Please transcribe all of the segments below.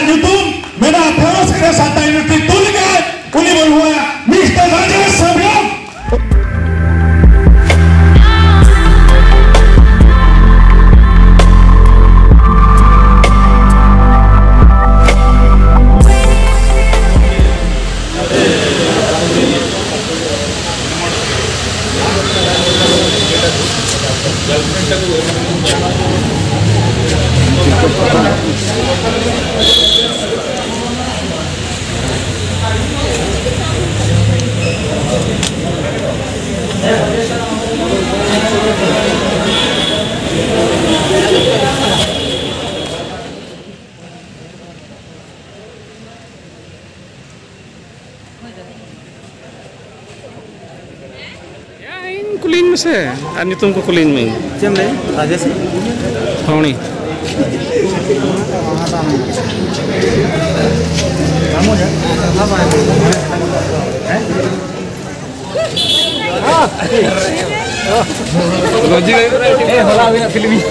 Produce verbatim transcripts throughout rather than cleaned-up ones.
ᱧᱩᱛᱩᱢ ᱢᱮᱱᱟᱜᱼᱟ, ᱯᱷᱮᱞᱳᱥᱤᱯ ᱨᱮ ᱥᱟᱱᱛᱟᱲ ᱤᱭᱩᱱᱤᱵᱷᱟᱨᱥᱤᱴᱤ ᱛᱩᱞ ᱞᱮᱠᱟᱭ, ᱩᱱᱤ ᱵᱚᱱ ᱦᱚᱦᱚᱭᱟ ᱢᱤᱥᱴᱟᱨ ᱨᱟᱡᱮᱥ ᱥᱚᱨᱮᱱ᱾ ᱭᱟ, ᱤᱧ ᱠᱩᱞᱤᱧ ᱢᱮᱥᱮ, ᱟᱨ ᱧᱩᱛᱩᱢ ᱠᱚ ᱠᱩᱞᱤᱧ ᱢᱮ᱾ ᱪᱮᱫ ᱮᱢ ᱞᱟᱹᱭ? ᱨᱟᱡᱮᱥ? ᱯᱷᱟᱣᱲᱤ᱾ ᱨᱚᱡᱤ ᱵᱷᱟᱭ, ᱮ, ᱦᱚᱞᱟ ᱦᱩᱭᱱᱟ ᱯᱷᱤᱞᱢᱤᱝ᱾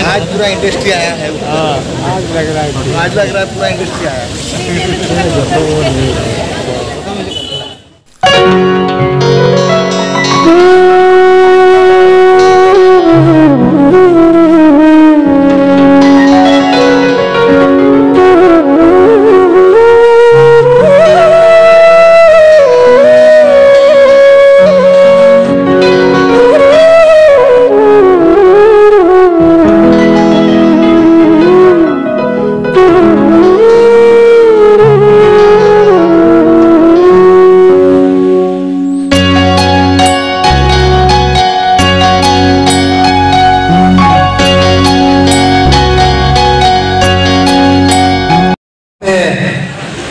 आज पूरा इंडस्ट्री आया है। हाँ, आज लग रहा है। आज लग रहा है पूरा इंडस्ट्री आया है।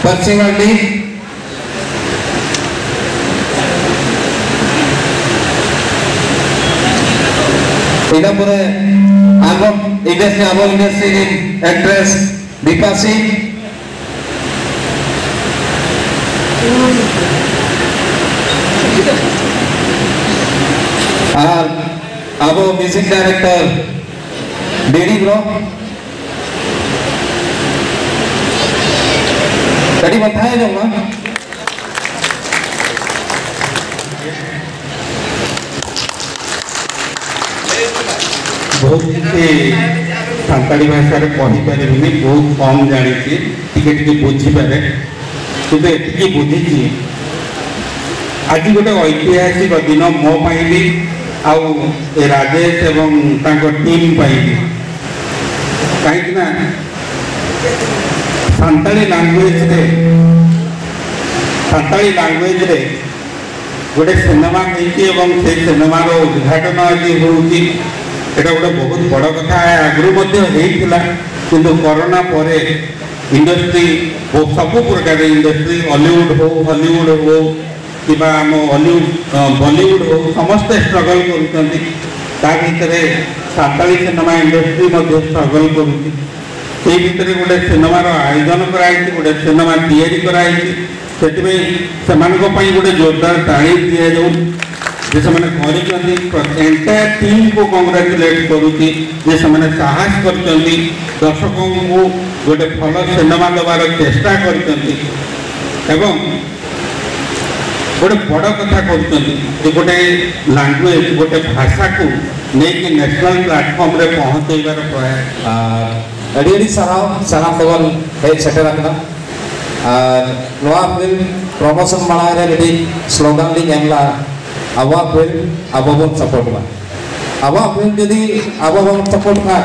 ᱯᱟᱹᱨᱥᱤ ᱢᱟᱹᱨᱰᱤ᱾ ᱤᱱᱟᱹ ᱯᱚᱨᱮ ᱟᱵᱚ ᱤᱱᱰᱟᱥᱴᱨᱤ, ᱟᱵᱚ ᱤᱱᱰᱟᱥᱴᱨᱤ ᱨᱤᱱ ᱮᱠᱴᱨᱮᱥ ᱵᱤᱯᱟ ᱥᱤᱝ᱾ ᱟᱨ ᱟᱵᱚ ᱢᱤᱣᱡᱤᱠ ᱰᱟᱭᱨᱮᱠᱴᱚᱨ ᱰᱤᱰᱤ ᱵᱨᱚ, ᱠᱟᱹᱴᱤᱡ ᱵᱚᱱ ᱛᱟᱦᱮᱸ ᱧᱚᱜ ᱢᱟ᱾ ବହୁତ କିଛି ସାନ୍ତାଳୀ ଭାଷାରେ କହିପାରିବିନି, ବହୁତ କମ୍ ଜାଣିଛି, ଟିକେ ଟିକେ ବୁଝିପାରେ, କିନ୍ତୁ ଏତିକି ବୁଝିଛି, ଆଜି ଗୋଟେ ଐତିହାସିକ ଦିନ ମୋ ପାଇଁ ବି, ଆଉ ଏ ରାଜେଶ ଏବଂ ତାଙ୍କ ଟିମ୍ ପାଇଁ ବି। କାହିଁକିନା ସାନ୍ତାଳୀ ଲାଙ୍ଗୁଏଜରେ, ସାନ୍ତାଳୀ ଲାଙ୍ଗୁଏଜରେ ଗୋଟେ ସିନେମା ହେଇଛି ଏବଂ ସେ ସିନେମାର ଉଦ୍ଘାଟନ ଆଜି ହେଉଛି। ଏଇଟା ଗୋଟେ ବହୁତ ବଡ଼ କଥା। ଆଗରୁ ମଧ୍ୟ ହେଇଥିଲା, କିନ୍ତୁ କରୋନା ପରେ ଇଣ୍ଡଷ୍ଟ୍ରି, ସବୁ ପ୍ରକାର ଇଣ୍ଡଷ୍ଟ୍ରି, ଅଲିଉଡ ହଉ, ହଲିଉଡ ହଉ, କିମ୍ବା ଆମ ଅଲିଉଡ, ଅ, ବଲିଉଡ ହଉ, ସମସ୍ତେ ଷ୍ଟ୍ରଗଲ କରୁଛନ୍ତି। ତା ଭିତରେ ସାନ୍ତାଳୀ ସିନେମା ଇଣ୍ଡଷ୍ଟ୍ରି ମଧ୍ୟ ଷ୍ଟ୍ରଗଲ କରୁଛି। ସେଇ ଭିତରେ ଗୋଟେ ସିନେମାର ଆୟୋଜନ କରାଯାଇଛି, ଗୋଟେ ସିନେମା ତିଆରି କରାଯାଇଛି। ସେଥିପାଇଁ ସେମାନଙ୍କ ପାଇଁ ଗୋଟେ ଜୋରଦାର ତାଳି ଦିଆଯାଉ, ଯେ ସେମାନେ କରିଛନ୍ତି। ଏଣ୍ଟାୟାର ଟିମ୍କୁ କଂଗ୍ରାଚୁଲେଟ୍ କରୁଛି, ଯେ ସେମାନେ ସାହସ କରିଛନ୍ତି, ଦର୍ଶକଙ୍କୁ ଗୋଟେ ଭଲ ସିନେମା ଦେବାର ଚେଷ୍ଟା କରିଛନ୍ତି ଏବଂ ଗୋଟେ ବଡ଼ କଥା କରୁଛନ୍ତି, ଯେ ଗୋଟେ ଲାଙ୍ଗୁଏଜ, ଗୋଟେ ଭାଷାକୁ ନେଇକି ନ୍ୟାସନାଲ ପ୍ଲାଟଫର୍ମରେ ପହଞ୍ଚେଇବାର ପ୍ରୟାସ। ᱟᱨ ᱟᱹᱰᱤ ᱟᱹᱰᱤ ᱥᱟᱨᱦᱟᱣ, ᱥᱟᱱᱟᱢ ᱠᱚᱵᱚᱱ ᱦᱮᱡ ᱥᱮᱴᱮᱨ ᱟᱠᱟᱱᱟ᱾ ᱟᱨ ᱱᱚᱣᱟ ᱯᱷᱤᱞᱢ ᱯᱨᱚᱢᱳᱥᱚᱱ ᱢᱟᱲᱟᱝ ᱨᱮ ᱢᱤᱫᱴᱤᱡ ᱥᱞᱳᱜᱟᱱ ᱞᱤᱧ ᱮᱢ ᱞᱟᱜᱼᱟ, ᱟᱵᱚᱣᱟᱜ ᱯᱷᱤᱞᱢ ᱟᱵᱚ ᱵᱚᱱ ᱥᱟᱯᱳᱨᱴ ᱢᱟ᱾ ᱟᱵᱚᱣᱟᱜ ᱯᱷᱤᱞᱢ ᱡᱩᱫᱤ ᱟᱵᱚ ᱵᱟᱵᱚᱱ ᱥᱟᱯᱳᱨᱴ ᱠᱷᱟᱱ,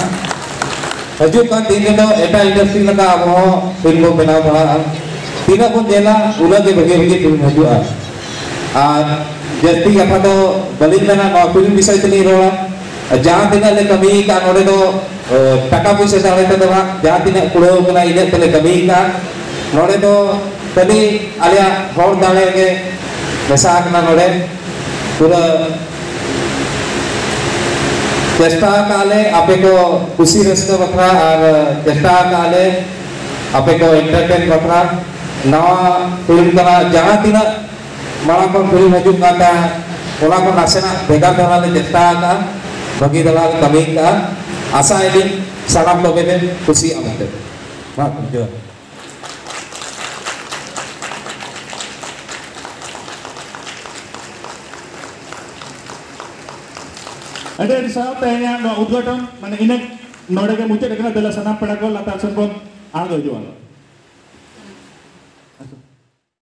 ᱦᱤᱡᱩᱜ ᱠᱟᱱ ᱫᱤᱱ ᱨᱮᱫᱚ ᱮᱴᱟᱜ ᱤᱱᱰᱟᱥᱴᱨᱤ ᱞᱮᱠᱟ ᱟᱵᱚ ᱦᱚᱸ ᱯᱷᱤᱞᱢ ᱵᱚᱱ ᱵᱮᱱᱟᱣ ᱫᱟᱲᱮᱭᱟᱜᱼᱟ᱾ ᱛᱤᱱᱟᱹᱜ ᱵᱚᱱ ᱧᱮᱞᱟ, ᱩᱱᱟᱹᱜ ᱜᱮ ᱵᱷᱟᱹᱜᱤ ᱵᱷᱟᱹᱜᱤ ᱯᱷᱤᱞᱢ ᱦᱤᱡᱩᱜᱼᱟ᱾ ᱟᱨ ᱡᱟᱹᱥᱛᱤ ᱠᱟᱛᱷᱟ ᱫᱚ ᱵᱟᱹᱞᱤᱧ ᱢᱮᱱᱟ, ᱱᱚᱣᱟ ᱯᱷᱤᱞᱢ ᱵᱤᱥᱚᱭ ᱛᱮᱞᱤᱧ ᱨᱚᱲᱟ᱾ ᱡᱟᱦᱟᱸ ᱛᱤᱱᱟᱹᱜ ᱞᱮ ᱠᱟᱹᱢᱤ ᱟᱠᱟᱫ ᱱᱚᱰᱮ ᱫᱚ, ᱮ, ᱴᱟᱠᱟ ᱯᱩᱭᱥᱟᱹ ᱫᱟᱲᱮ ᱛᱮᱫᱚ ᱦᱟᱸᱜ ᱡᱟᱦᱟᱸ ᱛᱤᱱᱟᱹᱜ ᱠᱩᱲᱟᱹᱣ ᱠᱟᱱᱟ, ᱤᱱᱟᱹᱜ ᱛᱮᱞᱮ ᱠᱟᱹᱢᱤ ᱟᱠᱟᱫ᱾ ᱱᱚᱰᱮ ᱫᱚ ᱠᱷᱟᱹᱞᱤ ᱟᱞᱮᱭᱟᱜ ᱦᱚᱲ ᱫᱟᱲᱮ ᱜᱮ ᱢᱮᱥᱟ ᱟᱠᱟᱱᱟ ᱱᱚᱰᱮ᱾ ᱯᱩᱨᱟᱹ ᱪᱮᱥᱴᱟ ᱟᱠᱟᱫ ᱞᱮ ᱟᱯᱮ ᱠᱚ ᱠᱩᱥᱤ ᱨᱟᱹᱥᱠᱟᱹ ᱵᱟᱠᱷᱨᱟ, ᱟᱨ ᱪᱮᱥᱴᱟ ᱟᱠᱟᱫ ᱞᱮ ᱟᱯᱮ ᱠᱚ ᱮᱱᱴᱟᱨᱴᱮᱱ ᱵᱟᱠᱷᱨᱟ᱾ ᱱᱟᱣᱟ ᱯᱷᱤᱞᱢ ᱠᱟᱱᱟ, ᱡᱟᱦᱟᱸ ᱛᱤᱱᱟᱹᱜ ᱢᱟᱲᱟᱝ ᱠᱷᱚᱱ ᱯᱷᱤᱞᱢ ᱦᱤᱡᱩᱜ ᱠᱟᱱ ᱛᱟᱦᱮᱸᱫ, ᱚᱱᱟ ᱠᱷᱚᱱ ᱱᱟᱥᱮᱱᱟᱜ ᱵᱷᱮᱜᱟᱨ ᱫᱷᱟᱨᱟ ᱞᱮ ᱪᱮᱥᱴᱟ ᱟᱠᱟᱫᱼᱟ, ᱵᱷᱟᱹᱜᱤ ᱫᱷᱟᱨᱟ ᱞᱮ ᱠᱟᱹᱢᱤ ᱟᱠᱟᱫᱼᱟ᱾ ᱟᱥᱟᱭᱟᱞᱤᱧ ᱥᱟᱱᱟᱢ ᱠᱚᱜᱮ ᱯᱮ ᱠᱩᱥᱤᱭᱟᱜᱼᱟ ᱢᱮᱱᱛᱮ᱾ ᱢᱟ ᱡᱚᱦᱟᱨ᱾ ᱟᱹᱰᱤ ᱟᱹᱰᱤ ᱥᱟᱨᱦᱟᱣ᱾ ᱛᱮᱦᱮᱧᱟᱜ ᱱᱚᱣᱟ ᱩᱫᱽᱜᱷᱟᱴᱚᱱ ᱢᱟᱱᱮ ᱤᱱᱟᱹ ᱱᱚᱰᱮ ᱜᱮ ᱢᱩᱪᱟᱹᱫ ᱟᱠᱟᱱᱟ᱾ ᱫᱮᱞᱟ ᱥᱟᱱᱟᱢ ᱯᱮᱲᱟ ᱠᱚ ᱞᱟᱛᱟᱨ ᱥᱮᱱ ᱵᱚᱱ ᱟᱬᱜᱚ ᱦᱤᱡᱩᱜᱼᱟ᱾